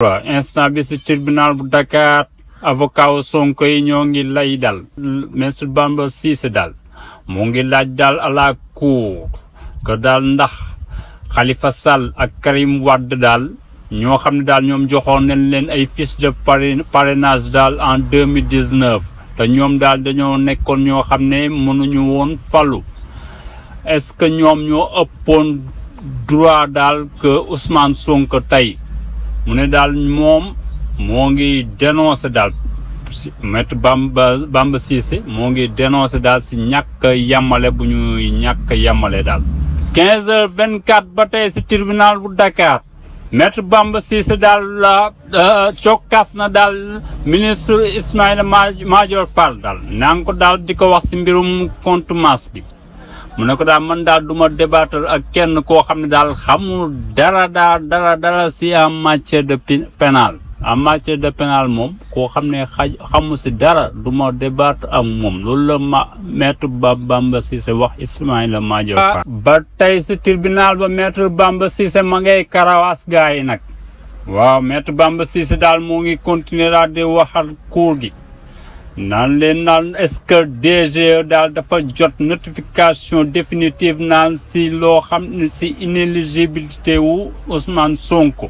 waaw instant bi ci tribunal bu Dakar avocat wu Sonko yi ñoo ngi lay dal maître Bamba Cissé daal mu ngi laaj daal à la cour que daal ndax Khalifa Sall ak Karim Wade daal ñoo xam ne daal ñoom joxoon nañ leen ay fiches de parrainage daal en 2019 te ñoom daal dañoo nekkoon ñoo xam ne mënuñu woon falu est-ce que ñoom ñoo ëppoon droit daal que Ousmane Sonko tey mu ne daal moom moo ngi dénoncé daal maître Bamba Cissé moo ngi dénoncé daal si ñàkk yamale bu ñuy ñàkk yamale daal 15h24 ba tey si tribunal bu Dakar maître Bamba Cissé daal la cokkaas na daal ministre Ismaïla Madior Fall daal naa ngi ko daal di ko wax si mbirum contumace bi mu ne ko daal man daal du ma débattre ak kenn koo xam ne daal xamul dara si en matière de pénal en matière de pénal moom koo xam ne xamu si dara du ma débattre ak moom loolu la maître Bamba Cissé wax Ismaïla Madior Fall ba tey si tribunal ba maître Bamba Cissé ma ngay karawaas gars yi nag waaw maître Bamba Cissé daal moo ngi continuer daal di waxal cour gi naan leen naan est-ce que DGE daal dafa jot notification définitive naan si loo xam ne si inéligibilité wu Ousmane Sonko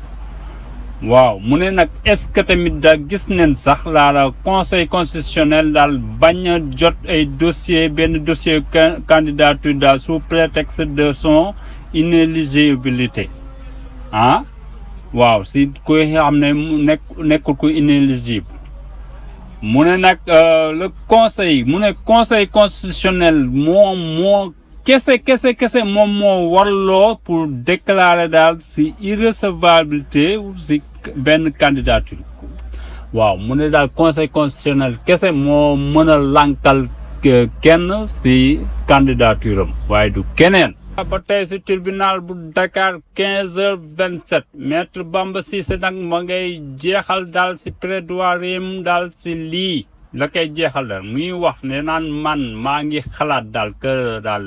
waaw mu ne nag est-ce que tamit daal gis neen sax la conseil constitutionnel daal bañ a jot ay dossier benn dossier candidature daal sous prétexte de son inéligibilité ah waaw si koy xam ne nekkul ko inéligible mu ne nag le conseil mu ne conseil constitutionnel moo kese moom moo warloo pour déclarer daal si irrecevabilité si benn candidature waaw mu ne daal conseil constitutionnel kese moo mën a lànkal kenn si candidature am waaye du keneen ba tey si tribunal bu Dakar 15h27 maître Bamba Cissé nag ma ngay jeexal daal si plaidoirie daal si lii la koy jeexal daal muy wax ne naan man maa ngi xalaat daal que daal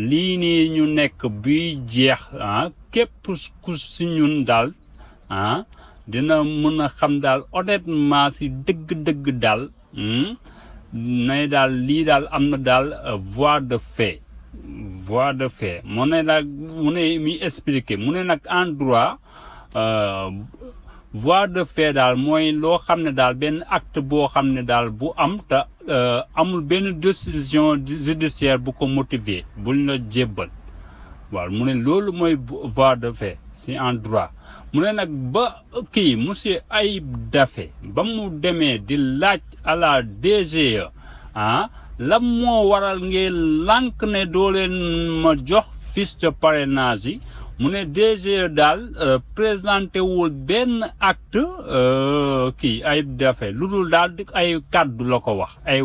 lii nii ñu nekk buy jeex képp ku si ñun daal dina mën a xam daal honnêtement si dëgg-dëgg daal ne daal lii daal am na daal voie de fait mu ne nag mu ne mi expliqué mu ne nag en droit voie de fait daal mooy loo xam ne daal benn acte boo xam ne daal bu am te amul benn décision judiciaire bu ko motiver buñ la jébbal waaw mu ne loolu mooy voie de fait si en droit mu ne nag ba kii monsieur Ayib Daffé ba mu demee di laaj à la DGE la moo waral ngeen lànk ne doo leen ma jox fiche de parrainage yi mu ne DGE daal présenté wul benn acte kii Ayib Daffé lu dul daal di ay kàddu la ko wax ay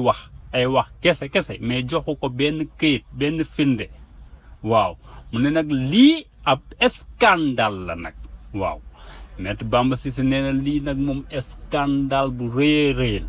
wax kese mais joxu ko benn këyit benn firnde waaw mu ne nag lii ab scandale la nag waaw maître Bamba Cissé nee na lii nag moom scandale bu rëy a rëy la